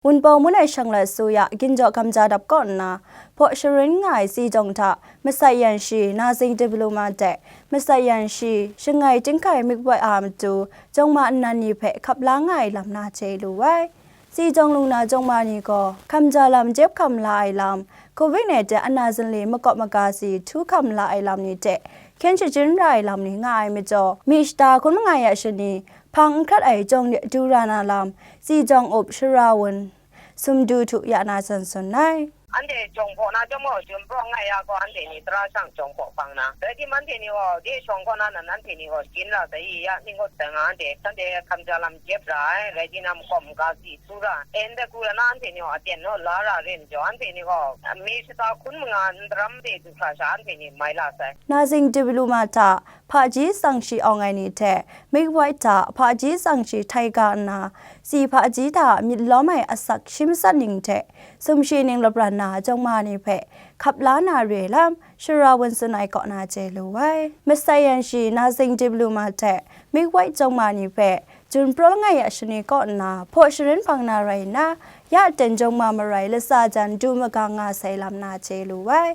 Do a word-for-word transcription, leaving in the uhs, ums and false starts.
Wunpawng mun ai Shanglawt Su Ya Ginjaw Kamja Dap kaw nna hpaw sharin nga ai Sijawng hta Masat Yan Shi, Nazing Diploma de Masat Yan Shi, Shangai Chyinghkai Mikwaite a matu jawng ma nnan ni hpe hkap la nga ai lam na chye lu ai. Sijawng lung na jawng ma ni gaw hkamja lam jep hkam la ai lam, Covid nineteen ana zinli makawp maga si htu hkam la ai lam ni hte hkyen shajin ra ai lam ni nga ai majaw, mi shata hkun manga ya shani hpang n hkrat ai jawng de du ra na lam, Sijawng up Shara Wun Sumdu Htu ya na san sun ai. Anhte jawng hpaw na chyawm gaw, jun praw nga ya gaw, anhte ni tara shang jawng hpaw hpang na, rai tim, anhte ni gaw de shawng kaw na nan, anhte ni gaw yin ra sai, ya ning ngut sai nga, anhte shanhte hkamja lam jep ra ai, rai tinang makawp maga si htu ra, en de ku ra na, anhte ni gaw aten naw la ra rin jaw, anhte ni gaw mi shata hkun manga ndaram de du hkra sha, anhte ni mai la sai. Nazing Diploma hta hpaji tsang shi awng ai ni hte Mikwaite hta hpaji tsang shi htai ga nna, si hpaji hta myit lawm ai asak shi matsat ning hte sumshi ning lapran na jawng ma ni hpe hkap la na re lam, Shara Wun tsun ai kaw na chye lu ai. Masat Yan Shi, Nazing Diploma hte Mikwaite jawng ma ni hpe jun praw langai ya shani kaw nna hpaw sharin hpang na rai nna, ya ten jawng ma marai latsa jan du magang nga sai lam na chye lu ai.